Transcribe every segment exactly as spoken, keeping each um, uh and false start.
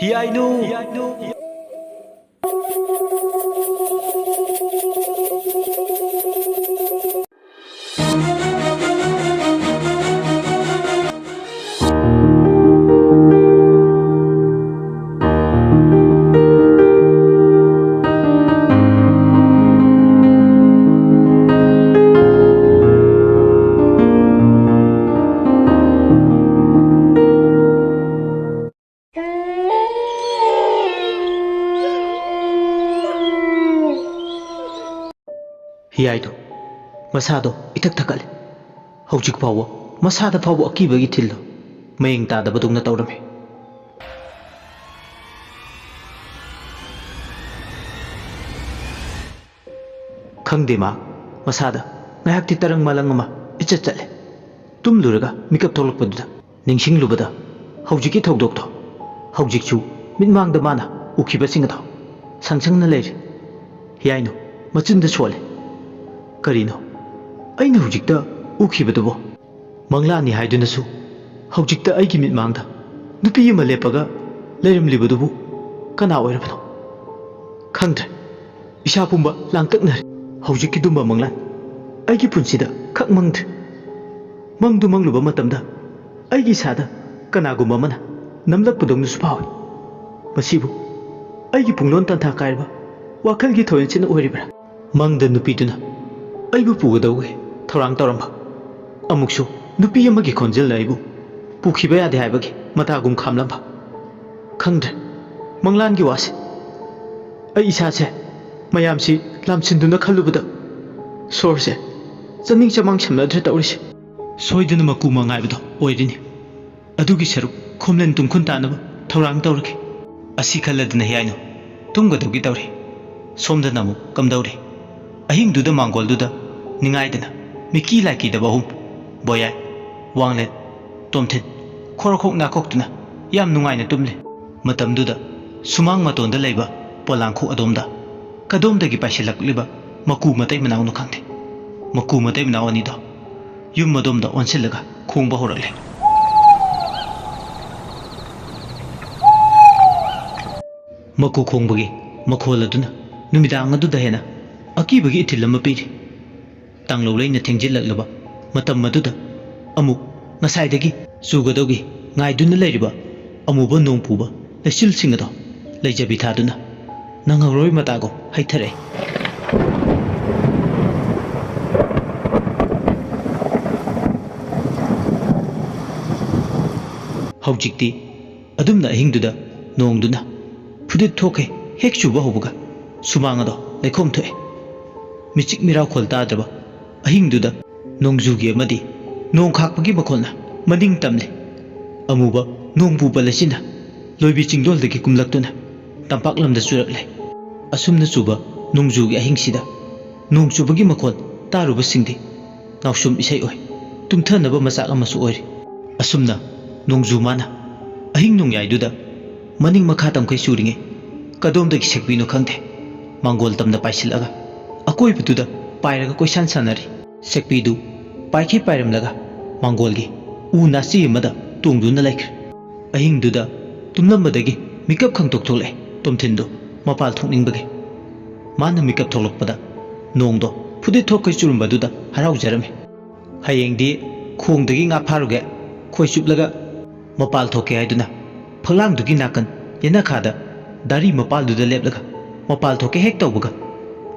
ꯍꯤꯌꯥꯏꯅꯨ! ꯍꯤꯌꯥꯏꯗꯣ ꯃꯁꯥꯗꯣ ꯏꯊꯛ ꯊꯛꯀꯠꯂꯦ꯫ ꯍꯧꯖꯤꯛ ꯐꯥꯎꯕ ꯃꯁꯥꯗ ꯐꯥꯎꯕ ꯑꯀꯤꯕꯒꯤ ꯊꯤꯜꯗꯣ ꯃꯌꯦꯡ ꯇꯥꯗꯕꯗꯧꯅ ꯇꯧꯔꯝꯃꯤ꯫ ꯈꯪꯗꯦ, ꯃꯥ ꯃꯁꯥꯗ ꯉꯥꯏꯍꯥꯛꯇꯤ ꯇꯔꯪ ꯃꯥꯂꯪ ꯑꯃ ꯏꯆꯠ ꯆꯠꯂꯦ꯫ ꯇꯨꯝꯂꯨꯔꯒ ꯃꯤꯀꯞ ꯊꯣꯛꯂꯛꯄꯗꯨꯗ ꯅꯤꯡꯁꯤꯡꯂꯨꯕꯗ ꯍꯧꯖꯤꯛꯀꯤ ꯊꯧꯗꯣꯛꯇꯣ ꯍꯧꯖꯤꯛꯁꯨ ꯃꯤꯠꯃꯥꯡꯗ ꯃꯥꯅ ꯎꯈꯤꯕꯁꯤꯡ ꯑꯗꯣ ꯁꯪ ꯁꯪꯅ ꯂꯩꯔꯤ꯫ ꯍꯤꯌꯥꯏꯅꯨ ꯃꯆꯤꯟꯗ ꯁꯣꯜꯂꯦ꯫ "ꯀꯔꯤꯅꯣ ꯑꯩꯅ ꯍꯧꯖꯤꯛꯇ ꯎꯈꯤꯕꯗꯨꯕꯣ?" ꯃꯪꯂꯥꯅꯤ ꯍꯥꯏꯗꯨꯅꯁꯨ ꯍꯧꯖꯤꯛꯇ ꯑꯩꯒꯤ ꯃꯤꯠꯃꯥꯡꯗ ꯅꯨꯄꯤ ꯑꯃ ꯂꯦꯞꯄꯒ ꯂꯩꯔꯝꯂꯤꯕꯗꯨꯕꯨ ꯀꯅꯥ ꯑꯣꯏꯔꯕꯅꯣ? ꯈꯪꯗ꯭ꯔꯦ꯫ ꯏꯁꯥ ꯄꯨꯝꯕ ꯂꯥꯡꯇꯛꯅꯔꯦ꯫ ꯍꯧꯖꯤꯛꯀꯤꯗꯨꯝꯕ ꯃꯪꯂꯥꯟ ꯑꯩꯒꯤ ꯄꯨꯟꯁꯤꯗ ꯈꯛ ꯃꯪꯗ꯭ꯔꯤ꯫ ꯃꯪꯗꯨ ꯃꯪꯂꯨꯕ ꯃꯇꯝꯗ ꯑꯩꯒꯤ ꯏꯁꯥꯗ ꯀꯅꯥꯒꯨꯝꯕ ꯑꯃꯅ ꯅꯝꯂꯛꯄꯗꯧꯅꯁꯨ ꯐꯥꯎꯏ꯫ ꯃꯁꯤꯕꯨ ꯑꯩꯒꯤ ꯄꯨꯡꯂꯣꯟ ꯇꯟꯊꯥ ꯀꯥꯏꯔꯕ ꯋꯥꯈꯜꯒꯤ ꯊꯣꯏꯍꯟꯁꯤꯅ ꯑꯣꯏꯔꯤꯕ꯭ꯔꯥ? ꯃꯪꯗ ꯅꯨꯄꯤꯗꯨꯅ ꯑꯩꯕꯨ ꯄꯨꯒꯗꯧꯕꯒꯤ ꯊꯧꯔꯥꯡ ꯇꯧꯔꯝꯕ, ꯑꯃꯨꯛꯁꯨ ꯅꯨꯄꯤ ꯑꯃꯒꯤ ꯈꯣꯟꯖꯦꯜꯅ ꯑꯩꯕꯨ ꯄꯨꯈꯤꯕ ꯌꯥꯗꯦ ꯍꯥꯏꯕꯒꯤ ꯃꯇꯥꯒꯨꯝ ꯈꯥꯝꯂꯝꯕ꯫ ꯈꯪꯗ꯭ꯔꯦ, ꯃꯪꯂꯥꯟꯒꯤ ꯋꯥꯁꯦ꯫ ꯑꯩ ꯏꯁꯥꯁꯦ ꯃꯌꯥꯝꯁꯤ ꯂꯥꯝꯁꯤꯟꯗꯨꯅ ꯈꯜꯂꯨꯕꯗ ꯁꯣꯔꯁꯦ ꯆꯅꯤꯡ ꯆꯃꯥꯡ ꯁꯝꯅꯗ꯭ꯔꯦ ꯇꯧꯔꯤꯁꯦ꯫ ꯁꯣꯏꯗꯅ ꯃꯀꯨ ꯃꯉꯥꯏꯕꯗꯣ ꯑꯣꯏꯔꯤꯅꯤ꯫ ꯑꯗꯨꯒꯤ ꯁꯔꯨꯛ ꯈꯣꯝꯂꯦꯟ ꯇꯨꯝꯈꯨꯟ ꯇꯥꯅꯕ ꯊꯧꯔꯥꯡ ꯇꯧꯔꯒꯦ꯫ ꯑꯁꯤ ꯈꯜꯂꯗꯅ ꯍꯤꯌꯥꯏꯅꯨ ꯇꯨꯝꯒꯗꯧꯒꯤ ꯇꯧꯔꯤ꯫ ꯁꯣꯝꯗꯅ ꯑꯃꯨꯛ ꯀꯝꯗꯧꯔꯤ? ꯑꯍꯤꯡꯗꯨꯗ ꯃꯥꯡꯒꯣꯜꯗꯨꯗ ꯅꯤꯡꯉꯥꯏꯗꯅ ꯃꯤꯀꯤ ꯂꯥꯏꯀꯤꯗꯕ ꯑꯍꯨꯝ, ꯕꯣꯌꯥꯏ, ꯋꯥꯡꯂꯦꯟ, ꯇꯣꯝꯊꯤꯟ, ꯈꯣꯔꯈꯣꯛ ꯅꯥꯈꯣꯛꯇꯨꯅ ꯌꯥꯝ ꯅꯨꯡꯉꯥꯏꯅ ꯇꯨꯝꯂꯤ꯫ ꯃꯇꯝꯗꯨꯗ ꯁꯨꯃꯥꯡ ꯃꯇꯣꯟꯗ ꯂꯩꯕ ꯄꯣꯂꯥꯡꯈꯣꯛ ꯑꯗꯣꯝꯗ ꯀꯗꯣꯝꯗꯒꯤ ꯄꯥꯏꯁꯤꯜꯂꯛꯂꯤꯕ ꯃꯀꯨ ꯃꯇꯩ ꯃꯅꯥꯎꯅꯣ ꯈꯪꯗꯦ, ꯃꯀꯨ ꯃꯇꯩ ꯃꯅꯥꯎ ꯑꯅꯤꯗꯣ ꯌꯨꯝ ꯑꯗꯣꯝꯗ ꯑꯣꯟꯁꯤꯜꯂꯒ ꯈꯣꯡꯕ ꯍꯧꯔꯛꯂꯦ꯫ ꯃꯀꯨ ꯈꯣꯡꯕꯒꯤ ꯃꯈꯣꯜ ꯑꯗꯨꯅ ꯅꯨꯃꯤꯗꯥꯡ ꯑꯗꯨꯗ ꯍꯦꯟꯅ ꯑꯀꯤꯕꯒꯤ ꯏꯊꯤꯜ ꯑꯃ ꯄꯤꯔꯤ꯫ ꯇꯥꯡꯂꯧ ꯂꯩꯅ ꯊꯦꯡꯖꯤꯜꯂꯛꯂꯕ ꯃꯇꯝ ꯑꯗꯨꯗ ꯑꯃꯨꯛ ꯉꯁꯥꯏꯗꯒꯤ ꯆꯨꯒꯗꯧꯒꯤ ꯉꯥꯏꯗꯨꯅ ꯂꯩꯔꯤꯕ ꯑꯃꯨꯕ ꯅꯣꯡ ꯄꯨꯕ ꯂꯩꯆꯤꯜꯁꯤꯡ ꯑꯗꯣ ꯂꯩꯖꯕꯤ ꯊꯥꯗꯨꯅ ꯅꯪꯍꯧꯔꯣꯏ ꯃꯇꯥꯒꯨꯝ ꯍꯩꯊꯔꯛꯏ꯫ ꯍꯧꯖꯤꯛꯇꯤ ꯑꯗꯨꯝꯅ ꯑꯍꯤꯡꯗꯨꯗ ꯅꯣꯡꯗꯨꯅ ꯐꯨꯗꯤꯠ ꯊꯣꯛꯈꯩ ꯍꯦꯛ ꯆꯨꯕ ꯍꯧꯕꯒ ꯁꯨꯃꯥꯡ ꯑꯗꯣ ꯂꯩꯈꯣꯝ ꯊꯣꯛꯑꯦ꯫ ꯃꯤꯆꯤꯛ ꯃꯤꯔꯥꯎꯈꯣꯜ ꯇꯥꯗ꯭ꯔꯕ ꯑꯍꯤꯡꯗꯨꯗ ꯅꯣꯡꯖꯨꯒꯤ ꯑꯃꯗꯤ ꯅꯣꯡ ꯈꯥꯛꯄꯒꯤ ꯃꯈꯣꯜꯅ ꯃꯅꯤꯡ ꯇꯝꯂꯤ꯫ ꯑꯃꯨꯕ ꯅꯣꯡ ꯄꯨꯕ ꯂꯩꯆꯤꯟꯅ ꯂꯣꯏꯕꯤ ꯆꯤꯡꯗꯣꯜꯗꯒꯤ ꯀꯨꯝꯂꯛꯇꯨꯅ ꯇꯝꯄꯥꯛ ꯂꯝꯗ ꯆꯨꯔꯛꯂꯦ꯫ ꯑꯁꯨꯝꯅ ꯆꯨꯕ ꯅꯣꯡꯖꯨꯒꯤ ꯑꯍꯤꯡꯁꯤꯗ ꯅꯣꯡ ꯆꯨꯕꯒꯤ ꯃꯈꯣꯜ ꯇꯥꯔꯨꯕꯁꯤꯡꯗꯤ ꯅꯥꯎꯁꯨꯝ ꯏꯁꯩ ꯑꯣꯏ, ꯇꯨꯝꯊꯅꯕ ꯃꯆꯥꯛ ꯑꯃꯁꯨ ꯑꯣꯏꯔꯤ꯫ ꯑꯁꯨꯝꯅ ꯅꯣꯡꯖꯨ ꯃꯥꯅ ꯑꯍꯤꯡ ꯅꯣꯡꯌꯥꯏꯗꯨꯗ ꯃꯅꯤꯡ ꯃꯈꯥ ꯇꯝꯈꯩ ꯆꯨꯔꯤꯉꯩ ꯀꯗꯣꯝꯗꯒꯤ ꯁꯦꯛꯄꯤꯅꯣ ꯈꯪꯗꯦ, ꯃꯥꯡꯒꯣꯜ ꯇꯝꯅ ꯄꯥꯏꯁꯤꯜꯂꯒ ꯑꯀꯣꯏꯕꯗꯨꯗ ꯄꯥꯏꯔꯒ ꯀꯣꯏꯁꯥꯟ ꯁꯥꯟꯅꯔꯤ꯫ ꯁꯦꯛꯄꯤꯗꯨ ꯄꯥꯏꯈꯩ ꯄꯥꯏꯔꯝꯂꯒ ꯃꯥꯡꯒꯣꯜꯒꯤ ꯎ ꯅꯥꯆꯤ ꯑꯃꯗ ꯇꯣꯡꯗꯨꯅ ꯂꯩꯈ꯭ꯔꯦ꯫ ꯑꯍꯤꯡꯗꯨꯗ ꯇꯨꯝꯂꯝꯕꯗꯒꯤ ꯃꯤꯀꯞ ꯈꯪꯇꯣꯛ ꯊꯣꯛꯂꯛꯑꯦ ꯇꯣꯝꯊꯤꯟꯗꯨ ꯃꯄꯥꯜ ꯊꯣꯛꯅꯤꯡꯕꯒꯤ꯫ ꯃꯥꯅ ꯃꯤꯀꯞ ꯊꯣꯛꯂꯛꯄꯗ ꯅꯣꯡꯗꯣ ꯐꯨꯗꯤꯠ ꯊꯣꯛꯈꯩ ꯆꯨꯔꯝꯕꯗꯨꯗ ꯍꯔꯥꯎꯖꯔꯝꯃꯤ꯫ ꯍꯌꯦꯡꯗꯤ ꯈꯣꯡꯗꯒꯤ ꯉꯥ ꯐꯥꯔꯨꯒꯦ, ꯈꯣꯏ ꯆꯨꯞꯂꯒ ꯃꯄꯥꯜ ꯊꯣꯛꯀꯦ ꯍꯥꯏꯗꯨꯅ ꯐꯛꯂꯥꯡꯗꯨꯒꯤ ꯅꯥꯀꯟ ꯌꯦꯅꯈꯥꯗ ꯗꯥꯔꯤ ꯃꯄꯥꯜꯗꯨꯗ ꯂꯦꯞꯂꯒ ꯃꯄꯥꯜ ꯊꯣꯛꯀꯦ ꯍꯦꯛ ꯇꯧꯕꯒ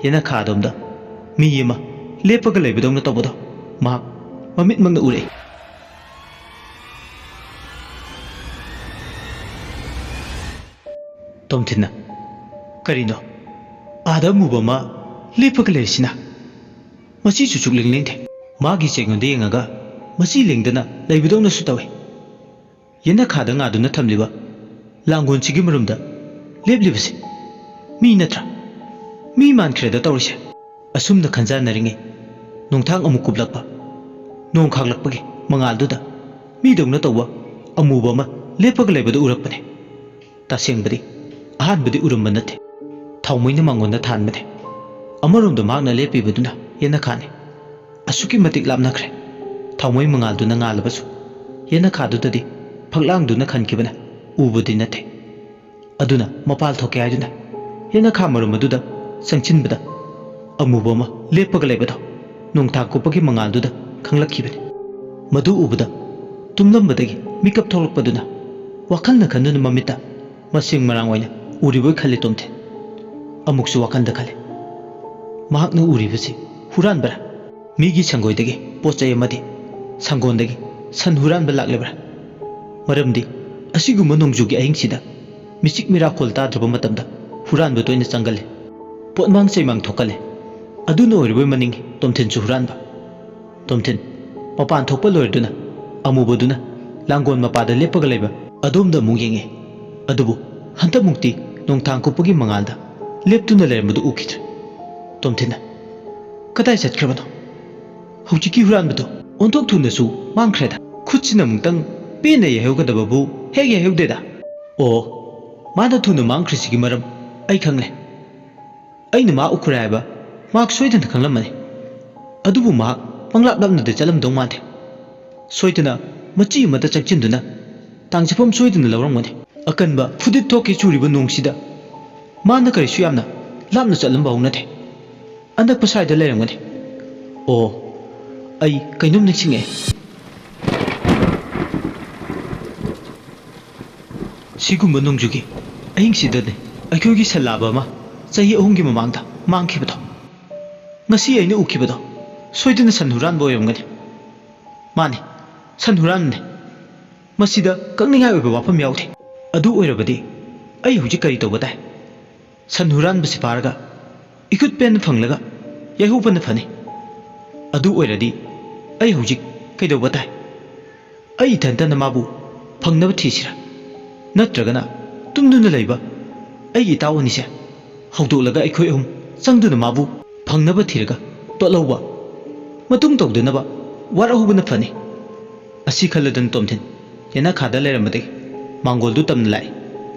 ꯌꯦꯅꯈꯥ ꯑꯗꯣꯝꯗ ꯃꯤ ꯑꯃ ꯂꯦꯞꯄꯒ ꯂꯩꯕꯗꯧꯅ ꯇꯧꯕꯗꯣ ꯃꯍꯥꯛ ꯃꯃꯤꯠꯃꯛꯅ ꯎꯔꯛꯏ꯫ ꯇꯣꯝꯊꯤꯟꯅ, "ꯀꯔꯤꯅꯣ? ꯑꯥꯗ ꯑꯃꯨꯕ ꯑꯃ ꯂꯦꯞꯄꯒ ꯂꯩꯔꯤꯁꯤꯅ? ꯃꯁꯤꯁꯨ ꯁꯨꯛꯂꯦꯡ ꯂꯦꯡꯗꯦ꯫ ꯃꯥꯒꯤ ꯆꯦꯛꯉꯣꯟꯗ ꯌꯦꯡꯉꯒ ꯃꯁꯤ ꯂꯦꯡꯗꯅ ꯂꯩꯕꯗꯧꯅꯁꯨ ꯇꯧꯏ꯫ ꯌꯦꯅꯈꯥꯗ ꯉꯥꯗꯨꯅ ꯊꯝꯂꯤꯕ ꯂꯥꯡꯒꯣꯜꯁꯤꯒꯤ ꯃꯔꯨꯝꯗ ꯂꯦꯞꯂꯤꯕꯁꯤ ꯃꯤ ꯅꯠꯇ꯭ꯔꯥ? ꯃꯤ ꯃꯥꯟꯈ꯭ꯔꯦꯗ ꯇꯧꯔꯤꯁꯦ꯫" ꯑꯁꯨꯝꯅ ꯈꯟꯖꯥꯟꯅꯔꯤꯉꯩ ꯅꯣꯡꯊꯥꯡ ꯑꯃꯨꯛ ꯀꯨꯞꯂꯛꯄ, ꯅꯣꯡ ꯈꯥꯛꯂꯛꯄꯒꯤ ꯃꯉꯥꯜꯗꯨꯗ ꯃꯤꯗꯧꯅ ꯇꯧꯕ ꯑꯃꯨꯕ ꯑꯃ ꯂꯦꯞꯄꯒ ꯂꯩꯕꯗꯨ ꯎꯔꯛꯄꯅꯦ꯫ ꯇꯁꯦꯡꯕꯗꯤ ꯑꯍꯥꯟꯕꯗꯤ ꯎꯔꯝꯕ ꯅꯠꯇꯦ꯫ ꯊꯥꯎꯃꯩꯅ ꯃꯉꯣꯟꯗ ꯊꯥꯟꯕꯅꯦ꯫ ꯑꯃꯔꯣꯝꯗ ꯃꯍꯥꯛꯅ ꯂꯦꯞꯄꯤꯕꯗꯨꯅ ꯌꯦꯅꯈꯥꯅꯤ꯫ ꯑꯁꯨꯛꯀꯤ ꯃꯇꯤꯛ ꯂꯥꯞꯅꯈ꯭ꯔꯦ꯫ ꯊꯥꯎꯃꯩ ꯃꯉꯥꯜꯗꯨꯅ ꯉꯥꯜꯂꯕꯁꯨ ꯌꯦꯅꯈꯥꯗꯨꯗꯗꯤ ꯐꯛꯂꯥꯡꯗꯨꯅ ꯈꯟꯈꯤꯕꯅ ꯎꯕꯗꯤ ꯅꯠꯇꯦ꯫ ꯑꯗꯨꯅ ꯃꯄꯥꯜ ꯊꯣꯛꯀꯦ ꯍꯥꯏꯗꯨꯅ ꯌꯦꯅꯈꯥ ꯃꯔꯨꯝ ꯑꯗꯨꯗ ꯆꯪꯁꯤꯟꯕꯗ, ꯑꯃꯨꯕ ꯑꯃ ꯂꯦꯞꯄꯒ ꯂꯩꯕꯗꯣ ꯅꯣꯡꯊꯥꯡ ꯀꯨꯞꯄꯒꯤ ꯃꯉꯥꯜꯗꯨꯗ ꯈꯪꯂꯛꯈꯤꯕꯅꯤ꯫ ꯃꯗꯨ ꯎꯕꯗ ꯇꯨꯝꯂꯝꯕꯗꯒꯤ ꯃꯤꯀꯞ ꯊꯣꯛꯂꯛꯄꯗꯨꯅ ꯋꯥꯈꯜꯅ ꯈꯟꯗꯨꯅ ꯃꯃꯤꯠꯇ ꯃꯁꯤꯡ ꯃꯔꯥꯡ ꯑꯣꯏꯅ ꯎꯔꯤꯕꯣꯏ ꯈꯜꯂꯤ ꯇꯣꯝꯊꯤꯟ꯫ ꯑꯃꯨꯛꯁꯨ ꯋꯥꯈꯜꯗ ꯈꯜꯂꯤ, ꯃꯍꯥꯛꯅ ꯎꯔꯤꯕꯁꯤ ꯍꯨꯔꯥꯟꯕꯔꯥ? ꯃꯤꯒꯤ ꯁꯪꯒꯣꯏꯗꯒꯤ ꯄꯣꯠ ꯆꯩ ꯑꯃꯗꯤ ꯁꯪꯒꯣꯟꯗꯒꯤ ꯁꯟ ꯍꯨꯔꯥꯟꯕ ꯂꯥꯛꯂꯤꯕ꯭ꯔꯥ? ꯃꯔꯝꯗꯤ ꯑꯁꯤꯒꯨꯝꯕ ꯅꯣꯡꯖꯨꯒꯤ ꯑꯍꯤꯡꯁꯤꯗ ꯃꯤꯆꯤꯛ ꯃꯤꯔꯥꯈꯣꯜ ꯇꯥꯗ꯭ꯔꯕ ꯃꯇꯝꯗ ꯍꯨꯔꯥꯟꯕ ꯇꯣꯏꯅ ꯆꯪꯒꯜꯂꯤ꯫ ꯄꯣꯠꯃꯥꯡ ꯆꯩꯃꯥꯡ ꯊꯣꯛꯀꯜꯂꯤ꯫ ꯑꯗꯨꯅ ꯑꯣꯏꯔꯤꯕꯣꯏ ꯃꯅꯤꯡꯉꯤ ꯇꯣꯝꯊꯤꯟꯁꯨ ꯍꯨꯔꯥꯟꯕ꯫ ꯇꯣꯝꯊꯤꯟ ꯃꯄꯥꯟ ꯊꯣꯛꯄ ꯂꯣꯏꯔꯗꯨꯅ ꯑꯃꯨꯕꯗꯨꯅ ꯂꯥꯡꯒꯣꯜ ꯃꯄꯥꯗ ꯂꯦꯞꯄꯒ ꯂꯩꯕ ꯑꯗꯣꯝꯗ ꯑꯃꯨꯛ ꯌꯦꯡꯉꯤ꯫ ꯑꯗꯨꯕꯨ ꯍꯟꯗꯛꯃꯨꯛꯇꯤ ꯅꯣꯡꯊꯥꯡ ꯀꯨꯞꯄꯒꯤ ꯃꯉꯥꯜꯗ ꯂꯦꯞꯇꯨꯅ ꯂꯩꯔꯝꯕꯗꯨ ꯎꯈꯤꯗ꯭ꯔꯦ꯫ ꯇꯣꯝꯊꯤꯟꯅ, "ꯀꯗꯥꯏ ꯆꯠꯈ꯭ꯔꯕꯅꯣ? ꯍꯧꯖꯤꯛꯀꯤ ꯍꯨꯔꯥꯟꯕꯗꯣ ꯑꯣꯟꯊꯣꯛ ꯊꯨꯅꯁꯨ ꯃꯥꯡꯈ꯭ꯔꯦꯗ꯫ ꯈꯨꯠꯁꯤꯅ ꯑꯃꯨꯛꯇꯪ ꯄꯦꯟꯅ ꯌꯩꯍꯧꯒꯗꯕꯕꯨ ꯍꯦꯛ ꯌꯩꯍꯧꯗꯦꯗ꯫ ꯑꯣ, ꯃꯥꯅ ꯊꯨꯅ ꯃꯥꯡꯈ꯭ꯔꯤꯁꯤꯒꯤ ꯃꯔꯝ ꯑꯩ ꯈꯪꯂꯦ꯫ ꯑꯩꯅ ꯃꯥ ꯎꯈ꯭ꯔꯦ ꯍꯥꯏꯕ ꯃꯍꯥꯛ ꯁꯣꯏꯗꯅ ꯈꯪꯂꯝꯃꯅꯤ꯫ ꯑꯗꯨꯕꯨ ꯃꯍꯥꯛ ꯄꯪꯂꯥꯞ ꯂꯥꯞꯅꯗꯤ ꯆꯠꯂꯝꯗꯧ ꯃꯥꯟꯗꯦ꯫ ꯁꯣꯏꯗꯅ ꯃꯆꯤ ꯑꯃꯗ ꯆꯪꯁꯤꯟꯗꯨꯅ ꯇꯥꯡꯖꯐꯝ ꯁꯣꯏꯗꯅ ꯂꯧꯔꯝꯒꯅꯤ꯫ ꯑꯀꯟꯕ ꯐꯨꯗꯤꯠ ꯊꯣꯛꯀꯦ ꯆꯨꯔꯤꯕ ꯅꯣꯡꯁꯤꯗ ꯃꯥꯅ ꯀꯔꯤꯁꯨ ꯌꯥꯝꯅ ꯂꯥꯞꯅ ꯆꯠꯂꯝꯕ ꯍꯧꯅꯗꯦ꯫ ꯑꯅꯛꯄ ꯁ꯭ꯋꯥꯏꯗ ꯂꯩꯔꯝꯒꯅꯤ꯫ ꯑꯣ, ꯑꯩ ꯀꯩꯅꯣꯝ ꯅꯤꯡꯁꯤꯡꯉꯛꯑꯦ꯫ ꯁꯤꯒꯨꯝꯕ ꯅꯣꯡꯖꯨꯒꯤ ꯑꯍꯤꯡꯁꯤꯗꯅꯦ ꯑꯩꯈꯣꯏꯒꯤ ꯁꯟ ꯂꯥꯕ ꯑꯃ ꯆꯍꯤ ꯑꯍꯨꯝꯒꯤ ꯃꯃꯥꯡꯗ ꯃꯥꯡꯈꯤꯕꯗꯣ꯫ ꯉꯁꯤ ꯑꯩꯅ ꯎꯈꯤꯕꯗꯣ ꯁꯣꯏꯗꯅ ꯁꯟ ꯍꯨꯔꯥꯟꯕ ꯑꯣꯏꯔꯝꯒꯅꯤ꯫ ꯃꯥꯅꯤ, ꯁꯟ ꯍꯨꯔꯥꯟꯕꯅꯤ꯫ ꯃꯁꯤꯗ ꯀꯛꯅꯤꯡꯉꯥꯏ ꯑꯣꯏꯕ ꯋꯥꯐꯝ ꯌꯥꯎꯗꯦ꯫ ꯑꯗꯨ ꯑꯣꯏꯔꯕꯗꯤ ꯑꯩ ꯍꯧꯖꯤꯛ ꯀꯔꯤ ꯇꯧꯕ ꯇꯥꯏ? ꯁꯟ ꯍꯨꯔꯥꯟꯕꯁꯤ ꯐꯥꯔꯒ ꯏꯈꯨꯠ ꯄꯦꯟ ꯐꯪꯂꯒ ꯌꯩꯍꯧꯕꯅ ꯐꯅꯤ꯫ ꯑꯗꯨ ꯑꯣꯏꯔꯗꯤ ꯑꯩ ꯍꯧꯖꯤꯛ ꯀꯩꯗꯧꯕ ꯇꯥꯏ? ꯑꯩ ꯏꯊꯟꯇꯅ ꯃꯥꯕꯨ ꯐꯪꯅꯕ ꯊꯤꯁꯤꯔꯥ? ꯅꯠꯇ꯭ꯔꯒꯅ ꯇꯨꯝꯗꯨꯅ ꯂꯩꯕ ꯑꯩꯒꯤ ꯏꯇꯥꯎ ꯑꯅꯤꯁꯦ ꯍꯧꯗꯣꯛꯂꯒ ꯑꯩꯈꯣꯏ ꯑꯍꯨꯝ ꯆꯪꯗꯨꯅ ꯃꯥꯕꯨ ꯐꯪꯅꯕ ꯊꯤꯔꯒ ꯇꯣꯠꯍꯧꯕ, ꯃꯇꯨꯡ ꯇꯧꯗꯅꯕ ꯋꯥꯔꯛꯍꯧꯕꯅ ꯐꯅꯤ꯫ ꯑꯁꯤ ꯈꯜꯂꯗꯨꯅ ꯇꯣꯝꯊꯤꯟ ꯌꯦꯅꯈꯥꯗ ꯂꯩꯔꯝꯕꯗꯒꯤ ꯃꯥꯡꯒꯣꯜꯗꯨ ꯇꯝꯅ ꯂꯥꯛꯏ꯫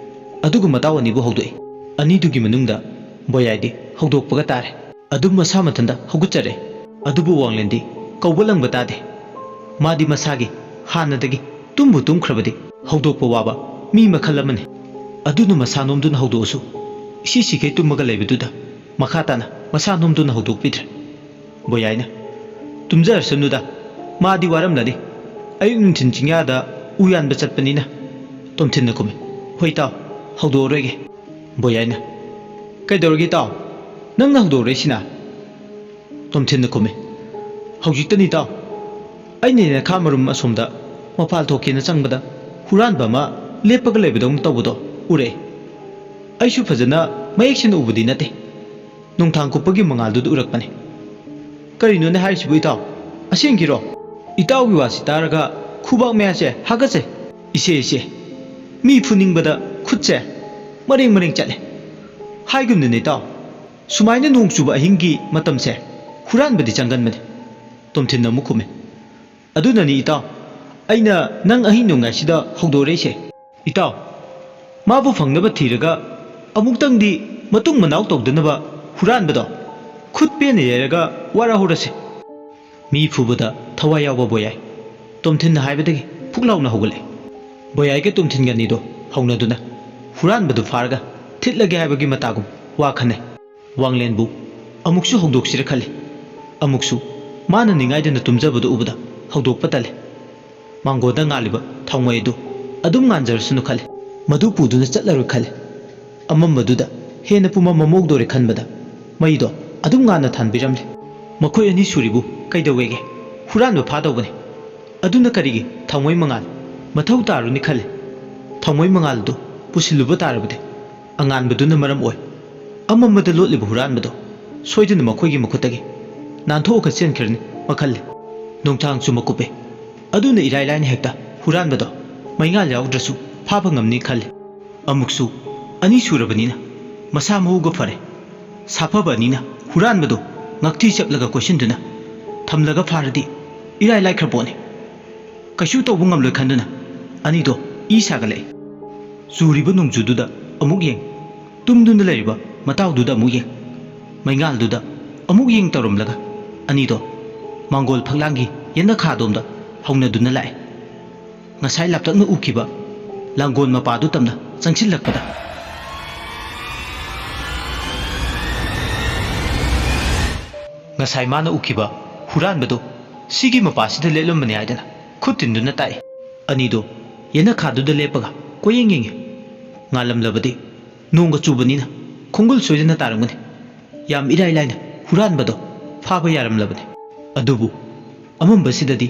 ꯑꯗꯨꯒ ꯃꯇꯥꯎ ꯑꯅꯤꯕꯨ ꯍꯧꯗꯣꯛꯏ꯫ ꯑꯅꯤꯗꯨꯒꯤ ꯃꯅꯨꯡꯗ ꯕꯣꯌꯥꯏꯗꯤ ꯍꯧꯗꯣꯛꯄꯒ ꯇꯥꯔꯦ꯫ ꯑꯗꯨꯝ ꯃꯁꯥ ꯃꯊꯟꯇ ꯍꯧꯒꯠꯆꯔꯦ꯫ ꯑꯗꯨꯕꯨ ꯋꯥꯡꯂꯦꯟꯗꯤ ꯀꯧꯕ ꯂꯪꯕ ꯇꯥꯗꯦ꯫ ꯃꯥꯗꯤ ꯃꯁꯥꯒꯤ ꯍꯥꯟꯅꯗꯒꯤ ꯇꯨꯝꯕꯨ ꯇꯨꯝꯈ꯭ꯔꯕꯗꯤ ꯍꯧꯗꯣꯛꯄ ꯋꯥꯕ ꯃꯤ ꯃꯈꯜ ꯑꯃꯅꯤ꯫ ꯑꯗꯨꯅ ꯃꯁꯥ ꯅꯣꯝꯗꯨꯅ ꯍꯧꯗꯣꯛꯑꯁꯨ, ꯏꯁꯤ ꯁꯤꯈꯩ ꯇꯨꯝꯃꯒ ꯂꯩꯕꯗꯨꯗ ꯃꯈꯥ ꯇꯥꯅ ꯃꯁꯥ ꯅꯣꯝꯗꯨꯅ ꯍꯧꯗꯣꯛꯄꯤꯗ꯭ꯔꯦ꯫ ꯕꯣꯌꯥꯏꯅ, "ꯇꯨꯝꯖꯔꯁꯅꯨꯗ, ꯃꯥꯗꯤ ꯋꯥꯔꯝꯂꯅꯤ꯫ ꯑꯌꯨꯛ ꯅꯨꯡꯊꯤꯟ ꯆꯤꯡꯌꯥꯗ ꯎ ꯌꯥꯟꯕ ꯆꯠꯄꯅꯤꯅ"꯫ ꯇꯣꯝꯊꯤꯟꯅ ꯈꯨꯝꯃꯤ, "ꯍꯣꯏ ꯏꯇꯥꯎ, ꯍꯧꯗꯣꯛꯑꯔꯣꯏꯒꯦ"꯫ ꯕꯣꯌꯥꯏꯅ, "ꯀꯩꯗꯧꯔꯒꯦ ꯏꯇꯥꯎ? ꯅꯪꯅ ꯍꯧꯗꯣꯛꯑꯔꯣꯏꯁꯤꯅ?" ꯇꯣꯝꯊꯤꯟꯅ ꯈꯨꯝꯃꯤ, "ꯍꯧꯖꯤꯛꯇꯅꯤ ꯏꯇꯥꯎ꯫ ꯑꯩꯅ ꯌꯦꯅꯈꯥ ꯃꯔꯨꯝ ꯑꯁꯣꯝꯗ ꯃꯄꯥꯜ ꯊꯣꯛꯀꯦꯅ ꯆꯪꯕꯗ ꯍꯨꯔꯥꯟꯕ ꯑꯃ ꯂꯦꯞꯄꯒ ꯂꯩꯕꯗꯧꯅ ꯇꯧꯕꯗꯣ ꯎꯔꯛꯑꯦ꯫ ꯑꯩꯁꯨ ꯐꯖꯅ ꯃꯌꯦꯛ ꯁꯦꯡꯅ ꯎꯕꯗꯤ ꯅꯠꯇꯦ꯫ ꯅꯣꯡꯊꯥꯡ ꯀꯨꯞꯄꯒꯤ ꯃꯉꯥꯜꯗꯨꯗ ꯎꯔꯛꯄꯅꯤ"꯫ "ꯀꯔꯤꯅꯣꯅꯦ ꯍꯥꯏꯔꯤꯁꯤꯕꯨ ꯏꯇꯥꯎ? ꯑꯁꯦꯡꯀꯤꯔꯣ?" ꯏꯇꯥꯎꯒꯤ ꯋꯥꯁꯤ ꯇꯥꯔꯒ ꯈꯨꯕꯥꯛ ꯃꯌꯥꯁꯦ ꯍꯥꯒꯠꯆꯩ꯫ "ꯏꯆꯦ, ꯏꯆꯦ, ꯃꯤ ꯐꯨꯅꯤꯡꯕꯗ ꯈꯨꯠꯁꯦ ꯃꯔꯦꯡ ꯃꯔꯦꯡ ꯆꯠꯂꯦ꯫ ꯍꯥꯏꯒꯨꯝꯗꯅꯦ ꯏꯇꯥꯎ, ꯁꯨꯃꯥꯏꯅ ꯅꯣꯡ ꯆꯨꯕ ꯑꯍꯤꯡꯒꯤ ꯃꯇꯝꯁꯦ ꯍꯨꯔꯥꯟꯕꯗꯤ ꯆꯪꯒꯟꯕꯅꯤ"꯫ ꯇꯣꯝꯊꯤꯟꯅ ꯑꯃꯨꯛ ꯈꯨꯝꯃꯤ, "ꯑꯗꯨꯅꯅꯤ ꯏꯇꯥꯎ, ꯑꯩꯅ ꯅꯪ ꯑꯍꯤꯡ ꯅꯣꯡꯌꯥꯏꯁꯤꯗ ꯍꯧꯗꯣꯔꯛꯏꯁꯦ꯫ ꯏꯇꯥꯎ, ꯃꯥꯕꯨ ꯐꯪꯅꯕ ꯊꯤꯔꯒ ꯑꯃꯨꯛꯇꯪꯗꯤ ꯃꯇꯨꯡ ꯃꯅꯥꯎ ꯇꯧꯗꯅꯕ ꯍꯨꯔꯥꯟꯕꯗꯣ ꯈꯨꯠ ꯄꯦꯟꯅ ꯌꯩꯔꯒ ꯋꯥꯔꯍꯧꯔꯁꯤ"꯫ ꯃꯤ ꯐꯨꯕꯗ ꯊꯋꯥꯏ ꯌꯥꯎꯕ ꯕꯣꯌꯥꯏ꯫ ꯇꯣꯝꯊꯤꯟꯅ ꯍꯥꯏꯕꯗꯒꯤ ꯐꯨꯛ ꯂꯥꯎꯅ ꯍꯧꯒꯠꯂꯛꯏ꯫ ꯕꯣꯌꯥꯏꯒ ꯇꯣꯝꯊꯤꯟꯒ ꯑꯅꯤꯗꯣ ꯍꯧꯅꯗꯨꯅ ꯍꯨꯔꯥꯟꯕꯗꯨ ꯐꯥꯔꯒ ꯊꯤꯠꯂꯒꯦ ꯍꯥꯏꯕꯒꯤ ꯃꯇꯥꯒꯨꯝ ꯋꯥ ꯈꯟꯅꯩ꯫ ꯋꯥꯡꯂꯦꯟꯕꯨ ꯑꯃꯨꯛꯁꯨ ꯍꯧꯗꯣꯛꯁꯤꯔ ꯈꯜꯂꯤ꯫ ꯑꯃꯨꯛꯁꯨ ꯃꯥꯅ ꯅꯤꯡꯉꯥꯏꯗꯅ ꯇꯨꯝꯖꯕꯗꯨ ꯎꯕꯗ ꯍꯧꯗꯣꯛꯄ ꯇꯜꯂꯤ꯫ ꯃꯥꯡꯒꯣꯟꯗ ꯉꯥꯜꯂꯤꯕ ꯊꯥꯎꯃꯩ ꯑꯗꯨ ꯑꯗꯨꯝ ꯉꯥꯟꯖꯔꯁꯅꯨ ꯈꯜꯂꯤ꯫ ꯃꯗꯨ ꯄꯨꯗꯨꯅ ꯆꯠꯂꯔꯣꯏ ꯈꯜꯂꯤ꯫ ꯑꯃꯝꯕꯗꯨꯗ ꯍꯦꯟꯅ ꯄꯨꯃꯝ ꯃꯝꯍꯧꯗꯣꯔꯦ ꯈꯟꯕꯗ ꯃꯩꯗꯣ ꯑꯗꯨꯝ ꯉꯥꯟꯅ ꯊꯥꯟꯕꯤꯔꯝꯂꯦ꯫ ꯃꯈꯣꯏ ꯑꯅꯤ ꯁꯨꯔꯤꯕꯨ ꯀꯩꯗꯧꯋꯦꯒꯦ? ꯍꯨꯔꯥꯟꯕ ꯐꯥꯗꯧꯕꯅꯤ꯫ ꯑꯗꯨꯅ ꯀꯔꯤꯒꯤ ꯊꯥꯎꯃꯩ ꯃꯉꯥꯜ? ꯃꯊꯧ ꯇꯥꯔꯨꯅꯤ ꯈꯜꯂꯤ꯫ ꯊꯥꯎꯃꯩ ꯃꯉꯥꯜ ꯑꯗꯨ ꯄꯨꯁꯤꯜꯂꯨꯕ ꯇꯥꯔꯕꯗꯤ ꯑꯉꯥꯟꯕꯗꯨꯅ ꯃꯔꯝ ꯑꯣꯏ꯫ ꯑꯃꯝꯕꯗ ꯂꯣꯠꯂꯤꯕ ꯍꯨꯔꯥꯟꯕꯗꯣ ꯁꯣꯏꯗꯅ ꯃꯈꯣꯏꯒꯤ ꯃꯈꯨꯠꯇꯒꯤ ꯅꯥꯟꯊꯣꯛꯑꯒ ꯆꯦꯟꯈ꯭ꯔꯅꯤ ꯃꯈꯜꯂꯤ꯫ ꯅꯣꯡꯊꯥꯡꯁꯨ ꯃꯀꯨꯞꯄꯦ꯫ ꯑꯗꯨꯅ ꯏꯔꯥꯏ ꯂꯥꯏꯅ ꯍꯦꯛꯇ ꯍꯨꯔꯥꯟꯕꯗꯣ ꯃꯩꯉꯥꯜ ꯌꯥꯎꯗ꯭ꯔꯁꯨ ꯐꯥꯕ ꯉꯝꯅꯤ ꯈꯜꯂꯤ꯫ ꯑꯃꯨꯛꯁꯨ ꯑꯅꯤ ꯁꯨꯔꯕꯅꯤꯅ ꯃꯁꯥ ꯃꯎꯒ ꯐꯔꯦ꯫ ꯁꯥꯐꯕ ꯑꯅꯤꯅ ꯍꯨꯔꯥꯟꯕꯗꯨ ꯉꯛꯊꯤ ꯆꯞꯂꯒ ꯀꯣꯏꯁꯤꯟꯗꯨꯅ ꯊꯝꯂꯒ ꯐꯥꯔꯗꯤ ꯏꯔꯥꯏ ꯂꯥꯏꯈ꯭ꯔ ꯄꯣꯠꯅꯤ꯫ ꯀꯩꯁꯨ ꯇꯧꯕ ꯉꯝꯂꯣꯏ ꯈꯟꯗꯨꯅ ꯑꯅꯤꯗꯣ ꯏ ꯁꯥꯒꯠꯂꯛꯏ꯫ ꯆꯨꯔꯤꯕ ꯅꯣꯡꯖꯨꯗꯨꯗ ꯑꯃꯨꯛ ꯌꯦꯡ, ꯇꯨꯝꯗꯨꯅ ꯂꯩꯔꯤꯕ ꯃꯇꯥꯎꯗꯨꯗ ꯑꯃꯨꯛ ꯌꯦꯡ, ꯃꯩꯉꯥꯜꯗꯨꯗ ꯑꯃꯨꯛ ꯌꯦꯡ ꯇꯧꯔꯝꯂꯒ ꯑꯅꯤꯗꯣ ꯃꯥꯡꯒꯣꯜ ꯐꯛꯂꯥꯡꯒꯤ ꯌꯦꯅꯈꯥꯗꯣꯝꯗ ꯍꯧꯅꯗꯨꯅ ꯂꯥꯛꯑꯦ꯫ ꯉꯁꯥꯏ ꯂꯥꯞꯇꯛꯅ ꯎꯈꯤꯕ ꯂꯥꯡꯒꯣꯜ ꯃꯄꯥꯗꯨ ꯇꯝꯅ ꯆꯪꯁꯤꯜꯂꯛꯄꯗ ꯉꯁꯥꯏ ꯃꯥꯅ ꯎꯈꯤꯕ ꯍꯨꯔꯥꯟꯕꯗꯣ ꯁꯤꯒꯤ ꯃꯄꯥꯁꯤꯗ ꯂꯦꯞꯂꯝꯕꯅꯤ ꯍꯥꯏꯗꯅ ꯈꯨꯠ ꯇꯤꯟꯗꯨꯅ ꯇꯥꯛꯏ꯫ ꯑꯅꯤꯗꯣ ꯌꯦꯅꯈꯥꯗꯨꯗ ꯂꯦꯞꯄꯒ ꯀꯣꯏꯌꯦꯡ ꯌꯦꯡꯉꯤ꯫ ꯉꯥꯜꯂꯝꯂꯕꯗꯤ ꯅꯣꯡꯒ ꯆꯨꯕꯅꯤꯅ ꯈꯣꯡꯒꯨꯜ ꯁꯣꯏꯗꯅ ꯇꯥꯔꯝꯒꯅꯤ꯫ ꯌꯥꯝ ꯏꯔꯥꯏ ꯂꯥꯏꯅ ꯍꯨꯔꯥꯟꯕꯗꯣ ꯐꯥꯕ ꯌꯥꯔꯝꯂꯕꯅꯤ꯫ ꯑꯗꯨꯕꯨ ꯑꯃꯝꯕꯁꯤꯗꯗꯤ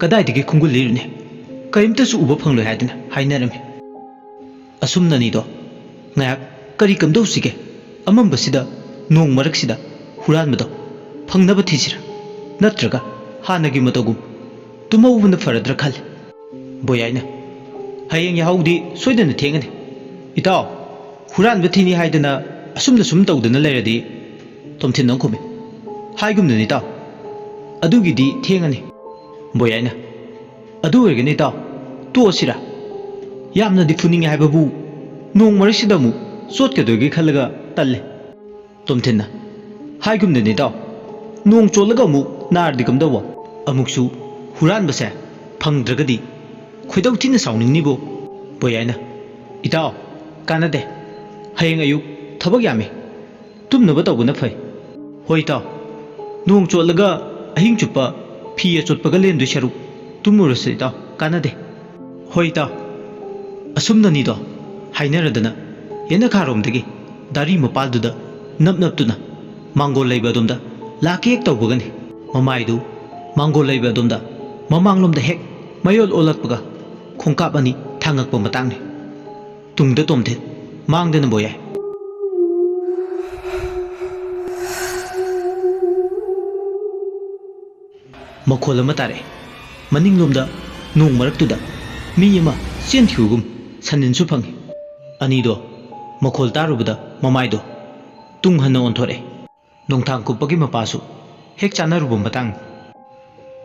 ꯀꯗꯥꯏꯗꯒꯤ ꯈꯣꯡꯒꯨꯜ ꯂꯤꯔꯨꯅꯤ? ꯀꯔꯤꯝꯇꯁꯨ ꯎꯕ ꯐꯪꯂꯣꯏ ꯍꯥꯏꯗꯅ ꯍꯥꯏꯅꯔꯝꯃꯤ꯫ ꯑꯁꯨꯝꯅꯅꯤꯗꯣ꯫ ꯉꯥꯏꯍꯥꯛ ꯀꯔꯤ ꯀꯝꯗꯧꯁꯤꯒꯦ? ꯑꯃꯝꯕꯁꯤꯗ, ꯅꯣꯡ ꯃꯔꯛꯁꯤꯗ ꯍꯨꯔꯥꯟꯕꯗꯣ ꯐꯪꯅꯕ ꯊꯤꯁꯤꯔꯥ? ꯅꯠꯇ꯭ꯔꯒ ꯍꯥꯟꯅꯒꯤ ꯃꯇꯧꯒꯨꯝ ꯇꯨꯝꯍꯧꯕꯅ ꯐꯔꯗ꯭ꯔꯥ ꯈꯜꯂꯤ꯫ ꯕꯣꯌꯥꯏꯅ, "ꯍꯌꯦꯡ ꯌꯥꯍꯧꯗꯤ ꯁꯣꯏꯗꯅ ꯊꯦꯡꯉꯅꯤ꯫ ꯏꯇꯥꯎ, ꯍꯨꯔꯥꯟꯕ ꯊꯤꯅꯤ ꯍꯥꯏꯗꯅ ꯑꯁꯨꯝꯅ ꯁꯨꯝ ꯇꯧꯗꯅ ꯂꯩꯔꯗꯤ ꯇꯣꯝꯊꯤꯟ ꯑꯃ ꯈꯨꯝꯃꯤ꯫ "ꯍꯥꯏꯒꯨꯝꯗꯅ ꯏꯇꯥꯎ, ꯑꯗꯨꯒꯤꯗꯤ ꯊꯦꯡꯉꯅꯤ꯫" ꯕꯣꯌꯥꯏꯅ, "ꯑꯗꯨ ꯑꯣꯏꯔꯒꯅꯤ ꯏꯇꯥꯎ, ꯇꯣꯛꯑꯁꯤꯔꯥ? ꯌꯥꯝꯅꯗꯤ ꯐꯨꯅꯤꯡꯉꯦ ꯍꯥꯏꯕꯕꯨ ꯅꯣꯡ ꯃꯔꯛꯁꯤꯗ ꯑꯃꯨꯛ ꯆꯣꯠꯀꯗꯣꯏꯒꯦ ꯈꯜꯂꯒ ꯇꯜꯂꯦ꯫" ꯇꯣꯝꯊꯤꯟꯅ, "ꯍꯥꯏꯒꯨꯝꯗꯅ ꯏꯇꯥꯎ, ꯅꯣꯡ ꯆꯣꯠꯂꯒ ꯑꯃꯨꯛ ꯅꯥꯔꯗꯤ ꯀꯝꯗꯧꯕ? ꯑꯃꯨꯛꯁꯨ ꯍꯨꯔꯥꯟꯕꯁꯦ ꯐꯪꯗ꯭ꯔꯒꯗꯤ ꯈꯣꯏꯗꯧ ꯊꯤꯅ ꯁꯥꯎꯅꯤꯡꯅꯤꯕꯣ꯫" ꯕꯣꯌꯥꯏꯅ, "ꯏꯇꯥꯎ, ꯀꯥꯟꯅꯗꯦ꯫ ꯍꯌꯦꯡ ꯑꯌꯨꯛ ꯊꯕꯛ ꯌꯥꯝꯃꯤ꯫ ꯇꯨꯝꯅꯕ ꯇꯧꯕꯅ ꯐꯩ꯫" "ꯍꯣꯏ ꯏꯇꯥꯎ, ꯅꯣꯡ ꯆꯣꯠꯂꯒ ꯑꯍꯤꯡ ꯆꯨꯞꯄ ꯐꯤ ꯑꯆꯣꯠꯄꯒ ꯂꯦꯟꯗꯣꯏ ꯁꯔꯨꯛ ꯇꯨꯝꯃꯨꯔꯁꯤ ꯏꯇꯥꯎ, ꯀꯥꯟꯅꯗꯦ꯫" "ꯍꯣꯏ ꯏꯇꯥꯎ꯫" ꯑꯁꯨꯝꯅꯅꯤꯗꯣ ꯍꯥꯏꯅꯔꯗꯅ ꯌꯦꯅꯈꯥꯔꯣꯝꯗꯒꯤ ꯗꯥꯔꯤ ꯃꯄꯥꯜꯗꯨꯗ ꯅꯞ ꯅꯞꯇꯨꯅ ꯃꯥꯡꯒꯣꯜ ꯂꯩꯕ ꯑꯗꯣꯝꯗ ꯂꯥꯛꯀꯦ ꯍꯦꯛ ꯇꯧꯕꯒꯅꯤ ꯃꯃꯥꯏꯗꯨ ꯃꯥꯡꯒꯣꯜ ꯂꯩꯕ ꯑꯗꯣꯝꯗ ꯃꯃꯥꯡꯂꯣꯝꯗ ꯍꯦꯛ ꯃꯌꯣꯜ ꯑꯣꯜꯂꯛꯄꯒ ꯈꯣꯡꯀꯥꯞ ꯑꯅꯤ ꯊꯥꯡꯉꯛꯄ ꯃꯇꯥꯡꯅꯤ꯫ ꯇꯨꯡꯗ ꯇꯣꯝꯊꯤꯟ, ꯃꯥꯡꯗꯅ ꯕꯣꯌꯥꯏ꯫ ꯃꯈꯣꯜ ꯑꯃ ꯇꯥꯔꯛꯑꯦ꯫ ꯃꯅꯤꯡꯂꯣꯝꯗ ꯅꯣꯡ ꯃꯔꯛꯇꯨꯗ ꯃꯤ ꯑꯃ ꯆꯦꯟꯈꯤꯕꯒꯨꯝ ꯁꯟꯅꯤꯟꯁꯨ ꯐꯪꯉꯤ꯫ ꯑꯅꯤꯗꯣ ꯃꯈꯣꯜ ꯇꯥꯔꯨꯕꯗ ꯃꯃꯥꯏꯗꯣ ꯇꯨꯡ ꯍꯟꯅ ꯑꯣꯟꯊꯣꯔꯛꯑꯦ꯫ ꯅꯣꯡꯊꯥꯡ ꯀꯨꯞꯄꯒꯤ ꯃꯄꯥꯁꯨ ꯍꯦꯛ ꯆꯥꯅꯔꯨꯕ ꯃꯇꯥꯡꯅꯤ꯫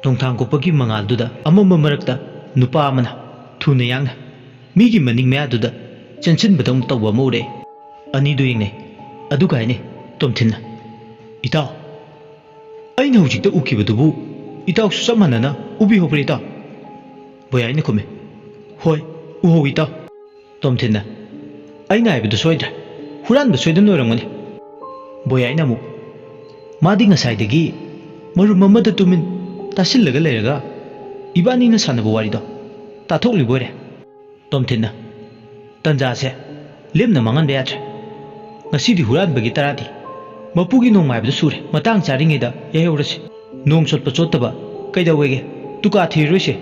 ꯅꯣꯡꯊꯥꯡ ꯀꯨꯞꯄꯒꯤ ꯃꯉꯥꯜꯗꯨꯗ ꯑꯃꯝꯕ ꯃꯔꯛꯇ ꯅꯨꯄꯥ ꯑꯃꯅ ꯊꯨꯅ ꯌꯥꯡꯅ ꯃꯤꯒꯤ ꯃꯅꯤꯡ ꯃꯌꯥꯗꯨꯗ ꯆꯦꯟꯁꯤꯟꯕꯗꯧꯅ ꯇꯧꯕ ꯑꯃ ꯎꯔꯛꯑꯦ꯫ ꯑꯅꯤꯗꯨ ꯌꯦꯡꯅꯩ꯫ ꯑꯗꯨꯒ ꯍꯥꯏꯅꯩ ꯇꯣꯝꯊꯤꯟꯅ, "ꯏꯇꯥꯎ, ꯑꯩꯅ ꯍꯧꯖꯤꯛꯇ ꯎꯈꯤꯕꯗꯨꯕꯨ ꯏꯇꯥꯎꯁꯨ ꯆꯞ ꯃꯥꯟꯅꯅ ꯎꯕꯤꯍꯧꯕ꯭ꯔꯥ ꯏꯇꯥꯎ?" ꯕꯣꯌꯥꯏꯅ ꯈꯨꯝꯃꯤ, "ꯍꯣꯏ, ꯎꯍꯧꯏ ꯏꯇꯥꯎ꯫" ꯇꯣꯝꯊꯤꯟꯅ, ꯑꯩꯅ ꯍꯥꯏꯕꯗꯨ ꯁꯣꯏꯗ꯭ꯔꯦ꯫ ꯍꯨꯔꯥꯟꯕ ꯁꯣꯏꯗꯅ ꯑꯣꯏꯔꯝꯒꯅꯤ꯫ ꯕꯣꯌꯥꯏꯅ ꯑꯃꯨꯛ, "ꯃꯥꯗꯤ ꯉꯁꯥꯏꯗꯒꯤ ꯃꯔꯨꯝ ꯑꯃꯗ ꯇꯨꯃꯤꯟ ꯇꯥꯁꯤꯜꯂꯒ ꯂꯩꯔꯒ ꯏꯕꯥꯅꯤꯅ ꯁꯥꯟꯅꯕ ꯋꯥꯔꯤꯗꯣ ꯇꯥꯊꯣꯛꯂꯤꯕ ꯑꯣꯏꯔꯦ꯫" ꯇꯣꯝꯊꯤꯟꯅ, "ꯇꯟꯖꯥꯁꯦ ꯂꯦꯝꯅ ꯃꯥꯡꯍꯟꯕ ꯌꯥꯗ꯭ꯔꯦ꯫ ꯉꯁꯤꯗꯤ ꯍꯨꯔꯥꯟꯕꯒꯤ ꯇꯔꯥꯗꯤ ꯃꯄꯨꯒꯤ ꯅꯣꯡꯃꯥꯏꯕꯗ ꯁꯨꯔꯦ꯫ ꯃꯇꯥꯡ ꯆꯥꯔꯤꯉꯩꯗ ꯌꯥꯏꯍꯧꯔꯁꯤ꯫ ꯅꯣꯡ ꯆꯣꯠꯄ ꯆꯣꯠꯇꯕ ꯀꯩꯗꯧꯋꯦꯒꯦ? ꯇꯨꯀꯥ ꯊꯤꯔꯔꯣꯏꯁꯦ꯫"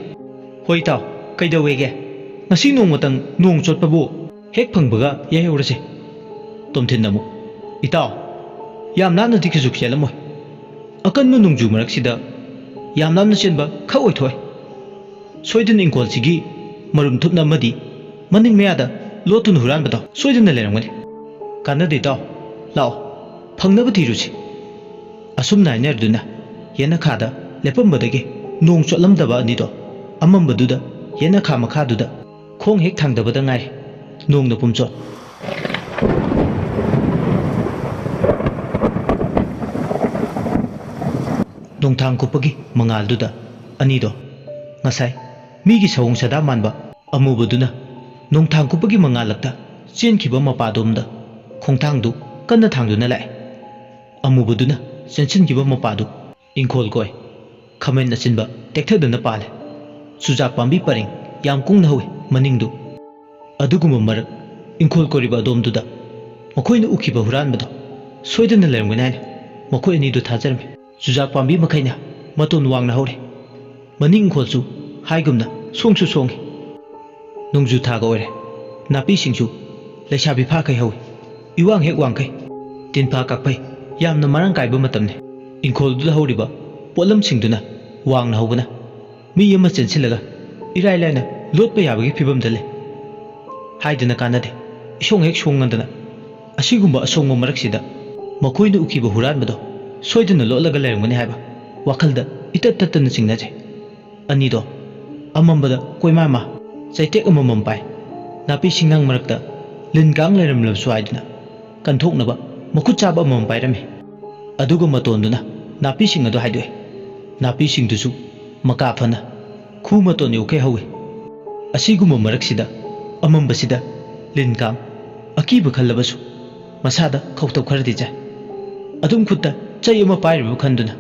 "ꯍꯣꯏ ꯏꯇꯥꯎ, ꯀꯩꯗꯧꯋꯦꯒꯦ? ꯉꯁꯤ ꯅꯣꯡꯃꯇꯪ ꯅꯣꯡ ꯆꯣꯠꯄꯕꯨ ꯍꯦꯛ ꯐꯪꯕꯒ ꯌꯥꯏꯍꯧꯔꯁꯦ꯫" ꯇꯣꯝꯊꯤꯟꯅ ꯑꯃꯨꯛ, "ꯏꯇꯥꯎ, ꯌꯥꯝ ꯂꯥꯞꯅꯗꯤ ꯀꯩꯁꯨ ꯆꯦꯜꯂꯝꯃꯣꯏ꯫ ꯑꯀꯟꯕ ꯅꯣꯡꯖꯨ ꯃꯔꯛꯁꯤꯗ ꯌꯥꯝ ꯂꯥꯞꯅ ꯆꯦꯟꯕ ꯈꯛ ꯑꯣꯏꯊꯣꯛꯑꯦ꯫ ꯁꯣꯏꯗꯅ ꯏꯪꯈꯣꯜꯁꯤꯒꯤ ꯃꯔꯨꯝ ꯊꯨꯞꯅ ꯑꯃꯗꯤ ꯃꯅꯤꯡ ꯃꯌꯥꯗ ꯂꯣꯠꯇꯨꯅ ꯍꯨꯔꯥꯟꯕꯗꯣ ꯁꯣꯏꯗꯅ ꯂꯩꯔꯝꯒꯅꯤ꯫ ꯀꯥꯟꯅꯗꯦ ꯏꯇꯥꯎ, ꯂꯥꯛꯑꯣ, ꯐꯪꯅꯕ ꯊꯤꯔꯨꯁꯤ꯫" ꯑꯁꯨꯝꯅ ꯍꯥꯏꯅꯔꯗꯨꯅ ꯌꯦꯅꯈꯥꯗ ꯂꯦꯞꯄꯝꯕꯗꯒꯤ ꯅꯣꯡ ꯆꯣꯠꯂꯝꯗꯕ ꯑꯅꯤꯗꯣ ꯑꯃꯝꯕꯗꯨꯗ ꯌꯦꯅꯈꯥ ꯃꯈꯥꯗꯨꯗ ꯈꯣꯡ ꯍꯦꯛ ꯊꯥꯡꯗꯕꯗ ꯉꯥꯏꯔꯤ꯫ ꯅꯣꯡꯅ ꯄꯨꯝꯆꯣꯠ꯫ ꯅꯣꯡꯊꯥꯡ ꯀꯨꯞꯄꯒꯤ ꯃꯉꯥꯜꯗꯨꯗ ꯑꯅꯤꯗꯣ ꯉꯁꯥꯏ ꯃꯤꯒꯤ ꯁꯑꯣꯡ ꯁꯥꯗꯥ ꯃꯥꯟꯕ ꯑꯃꯨꯕꯗꯨꯅ ꯅꯣꯡꯊꯥꯡ ꯀꯨꯞꯄꯒꯤ ꯃꯉꯥꯜꯂꯛꯇ ꯆꯦꯟꯈꯤꯕ ꯃꯄꯥꯗꯣꯝꯗ ꯈꯣꯡꯊꯥꯡꯗꯨ ꯀꯟꯅ ꯊꯥꯡꯗꯨꯅ ꯂꯥꯛꯑꯦ꯫ ꯑꯃꯨꯕꯗꯨꯅ ꯆꯦꯟꯁꯤꯟꯈꯤꯕ ꯃꯄꯥꯗꯨ ꯏꯪꯈꯣꯜ ꯀꯣꯏ, ꯈꯥꯃꯦꯟ ꯑꯁꯤꯟꯕ ꯇꯦꯛꯊꯗꯅ ꯄꯥꯜꯂꯦ꯫ ꯆꯨꯖꯥꯛ ꯄꯥꯝꯕꯤ ꯄꯔꯦꯡ ꯌꯥꯝ ꯀꯨꯡꯅ ꯍꯧꯏ ꯃꯅꯤꯡꯗꯨ꯫ ꯑꯗꯨꯒꯨꯝꯕ ꯃꯔꯛ ꯏꯪꯈꯣꯜ ꯀꯣꯏꯔꯤꯕ ꯑꯗꯣꯝꯗꯨꯗ ꯃꯈꯣꯏꯅ ꯎꯈꯤꯕ ꯍꯨꯔꯥꯟꯕꯗꯣ ꯁꯣꯏꯗꯅ ꯂꯩꯔꯝꯒꯅꯤ ꯍꯥꯏꯅ ꯃꯈꯣꯏ ꯑꯅꯤꯗꯨ ꯊꯥꯖꯔꯝꯃꯤ꯫ ꯆꯨꯖꯥꯛ ꯄꯥꯝꯕꯤ ꯃꯈꯩꯅ ꯃꯇꯣꯟ ꯋꯥꯡꯅ ꯍꯧꯔꯤ꯫ ꯃꯅꯤꯡ ꯏꯪꯈꯣꯜꯁꯨ ꯍꯥꯏꯒꯨꯝꯅ ꯁꯣꯡꯁꯨ ꯁꯣꯡꯏ꯫ ꯅꯣꯡꯖꯨ ꯊꯥꯒ ꯑꯣꯏꯔꯦ꯫ ꯅꯥꯄꯤꯁꯤꯡꯁꯨ ꯂꯩꯁꯥꯕꯤ ꯐꯥꯈꯩ ꯍꯧꯏ꯫ ꯏꯋꯥꯡ ꯍꯦꯛ ꯋꯥꯡꯈꯩ꯫ ꯇꯤꯟꯐꯥ ꯀꯥꯛꯐꯩ ꯌꯥꯝꯅ ꯃꯔꯥꯡ ꯀꯥꯏꯕ ꯃꯇꯝꯅꯤ꯫ ꯏꯪꯈꯣꯜꯗꯨꯗ ꯍꯧꯔꯤꯕ ꯄꯣꯠꯂꯝꯁꯤꯡꯗꯨꯅ ꯋꯥꯡꯅ ꯍꯧꯕꯅ ꯃꯤ ꯑꯃ ꯆꯦꯟꯁꯤꯜꯂꯒ ꯏꯔꯥꯏ ꯂꯥꯏꯅ ꯂꯣꯠꯄ ꯌꯥꯕꯒꯤ ꯐꯤꯕꯝꯗ ꯂꯩ꯫ ꯍꯥꯏꯗꯅ ꯀꯥꯟꯅꯗꯦ꯫ ꯏꯁꯣꯡ ꯍꯦꯛ ꯁꯣꯡꯉꯗꯅ ꯑꯁꯤꯒꯨꯝꯕ ꯑꯁꯣꯡꯕ ꯃꯔꯛꯁꯤꯗ ꯃꯈꯣꯏꯅ ꯎꯈꯤꯕ ꯍꯨꯔꯥꯟꯕꯗꯣ ꯁꯣꯏꯗꯅ ꯂꯣꯠꯂꯒ ꯂꯩꯔꯝꯒꯅꯤ ꯍꯥꯏꯕ ꯋꯥꯈꯜꯗ ꯏꯇꯠ ꯇꯠꯇꯅ ꯆꯤꯡꯅꯖꯩ꯫ ꯑꯅꯤꯗꯣ ꯑꯃꯝꯕꯗ ꯀꯣꯏꯃꯥ ꯃꯥ, ꯆꯩꯇꯦꯛ ꯑꯃꯃꯝ ꯄꯥꯏ꯫ ꯅꯥꯄꯤ ꯁꯤꯡꯅꯥꯡ ꯃꯔꯛꯇ ꯂꯤꯟ ꯀꯥꯡ ꯂꯩꯔꯝꯂꯕꯁꯨ ꯍꯥꯏꯗꯨꯅ ꯀꯟꯊꯣꯛꯅꯕ ꯃꯈꯨꯠ ꯆꯥꯕ ꯑꯃꯃꯝ ꯄꯥꯏꯔꯝꯃꯤ꯫ ꯑꯗꯨꯒ ꯃꯇꯣꯟꯗꯨꯅ ꯅꯥꯄꯤꯁꯤꯡ ꯑꯗꯨ ꯍꯥꯏꯗꯣꯛꯏ꯫ ꯅꯥꯄꯤꯁꯤꯡꯗꯨꯁꯨ ꯃꯀꯥ ꯐꯅ ꯈꯨ ꯃꯇꯣꯟ ꯌꯧꯈꯩ ꯍꯧꯏ꯫ ꯑꯁꯤꯒꯨꯝꯕ ꯃꯔꯛꯁꯤꯗ ꯑꯃꯝꯕꯁꯤꯗ ꯂꯤꯟ ꯀꯥꯡ, ꯑꯀꯤꯕ ꯈꯜꯂꯕꯁꯨ ꯃꯁꯥꯗ ꯈꯧꯇꯛ ꯈꯔꯗꯤ ꯆꯥꯏ꯫ ꯑꯗꯨꯝ ꯈꯨꯠꯇ ꯆꯩ ꯑꯃ ꯄꯥꯏꯔꯤꯕ ꯈꯟꯗꯨꯅ,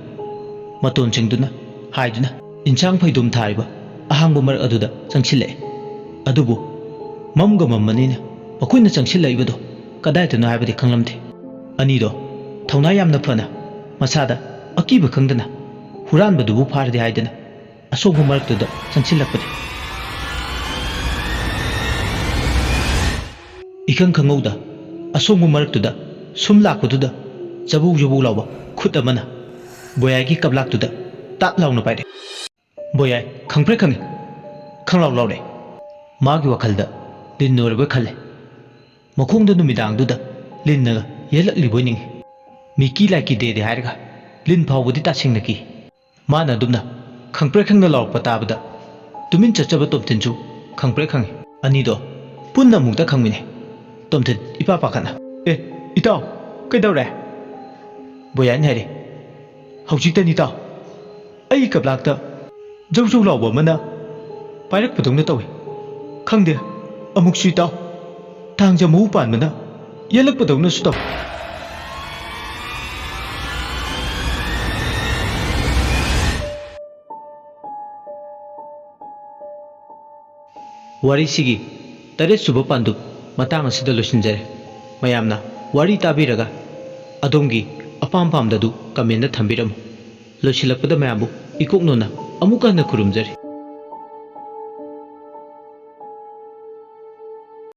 ꯃꯇꯣꯟ ꯆꯤꯡꯗꯨꯅ, ꯍꯥꯏꯗꯨꯅ ꯏꯟꯁꯥꯡ ꯐꯩꯗꯣꯝ ꯊꯥꯔꯤꯕ ꯑꯍꯥꯡꯕ ꯃꯔꯛ ꯑꯗꯨꯗ ꯆꯪꯁꯤꯜꯂꯛꯑꯦ꯫ ꯑꯗꯨꯕꯨ ꯃꯝꯒ ꯃꯝꯕꯅꯤꯅ ꯃꯈꯣꯏꯅ ꯆꯪꯁꯤꯜꯂꯛꯏꯕꯗꯣ ꯀꯗꯥꯏꯗꯅꯣ ꯍꯥꯏꯕꯗꯤ ꯈꯪꯂꯝꯗꯦ꯫ ꯑꯅꯤꯗꯣ ꯊꯧꯅꯥ ꯌꯥꯝꯅ ꯐꯅ ꯃꯁꯥꯗ ꯑꯀꯤꯕ ꯈꯪꯗꯅ ꯍꯨꯔꯥꯟꯕꯗꯨꯕꯨ ꯐꯥꯔꯗꯤ ꯍꯥꯏꯗꯅ ꯑꯁꯣꯡꯕ ꯃꯔꯛꯇꯨꯗ ꯆꯪꯁꯤꯜꯂꯛꯄꯅꯤ꯫ ꯏꯈꯪ ꯈꯪꯍꯧꯗ ꯑꯁꯣꯡꯕ ꯃꯔꯛꯇꯨꯗ ꯁꯨꯝ ꯂꯥꯛꯄꯗꯨꯗ ꯖꯕꯧ ꯖꯕꯧ ꯂꯥꯎꯕ ꯈꯨꯠ ꯑꯃꯅ ꯕꯣꯌꯥꯏꯒꯤ ꯀꯞꯂꯥꯛꯇꯨꯗ ꯇꯥꯠ ꯂꯥꯎꯅ ꯄꯥꯏꯔꯦ꯫ ꯕꯣꯌꯥꯏ ꯈꯪꯄ꯭ꯔꯦꯛ ꯈꯪꯉꯤ, ꯈꯪꯂꯥꯎ ꯂꯥꯎꯔꯦ꯫ ꯃꯥꯒꯤ ꯋꯥꯈꯜꯗ ꯂꯤꯟ ꯑꯣꯏꯔꯕꯣꯏ ꯈꯜꯂꯦ꯫ ꯃꯈꯣꯡꯗ ꯅꯨꯃꯤꯗꯥꯡꯗꯨꯗ ꯂꯤꯟꯅꯒ ꯌꯦꯜꯂꯛꯂꯤꯕꯣꯏ ꯅꯤꯡꯉꯤ꯫ ꯃꯤꯀꯤ ꯂꯥꯏꯀꯤ ꯗꯦꯗꯦ ꯍꯥꯏꯔꯒ ꯂꯤꯟ ꯐꯥꯎꯕꯗꯤ ꯇꯥꯁꯤꯡꯅꯈꯤ꯫ ꯃꯥꯅ ꯑꯗꯨꯝꯅ ꯈꯪꯄ꯭ꯔꯦꯛ ꯈꯪꯅ ꯂꯥꯎꯔꯛꯄ ꯇꯥꯕꯗ ꯇꯨꯃꯤꯟ ꯆꯠꯆꯕ ꯇꯣꯝꯊꯤꯟꯁꯨ ꯈꯪꯄ꯭ꯔꯦꯛ ꯈꯪꯉꯤ꯫ ꯑꯅꯤꯗꯣ ꯄꯨꯟꯅ ꯑꯃꯨꯛꯇ ꯈꯪꯃꯤꯅꯦ꯫ ꯇꯣꯝꯊꯤꯟ ꯏꯄꯥ ꯄꯥꯈꯠꯅ, "ꯑꯦ, ꯏꯇꯥꯎ, ꯀꯩꯗꯧꯔꯦ?" ꯕꯣꯌꯥꯏꯅ ꯍꯥꯏꯔꯦ, "ꯍꯧꯖꯤꯛꯇꯅꯤ ꯏꯇꯥꯎ, ꯑꯩꯒꯤ ꯀꯞꯂꯥꯛꯇ ꯖꯧ ꯖꯧ ꯂꯥꯎꯕ ꯑꯃꯅ ꯄꯥꯏꯔꯛꯄꯗꯧꯅ ꯇꯧꯏ꯫ ꯈꯪꯗꯦ, ꯑꯃꯨꯛꯁꯨ ꯏꯇꯥꯎ, ꯊꯥꯡꯖ ꯃꯍꯨ ꯄꯥꯟꯕꯅ ꯌꯦꯜꯂꯛꯄꯗꯧꯅꯁꯨ ꯇꯧꯏ꯫" ꯋꯥꯔꯤꯁꯤꯒꯤ ꯇꯔꯦꯠ ꯁꯨꯕ ꯄꯥꯟꯗꯨꯞ ꯃꯇꯥꯡ ꯑꯁꯤꯗ ꯂꯣꯏꯁꯤꯟꯖꯔꯦ꯫ ꯃꯌꯥꯝꯅ ꯋꯥꯔꯤ ꯇꯥꯕꯤꯔꯒ ꯑꯗꯣꯝꯒꯤ ꯑꯄꯥꯝ ꯄꯥꯝꯗꯗꯨ comment ꯊꯝꯕꯤꯔꯝꯃꯨ꯫ ꯂꯣꯏꯁꯤꯜꯂꯛꯄꯗ ꯃꯌꯥꯝꯕꯨ ꯏꯀꯣꯛ ꯅꯣꯟꯅ ꯑꯃꯨꯛꯀ ꯍꯟꯅ ꯈꯨꯔꯨꯝꯖꯔꯤ꯫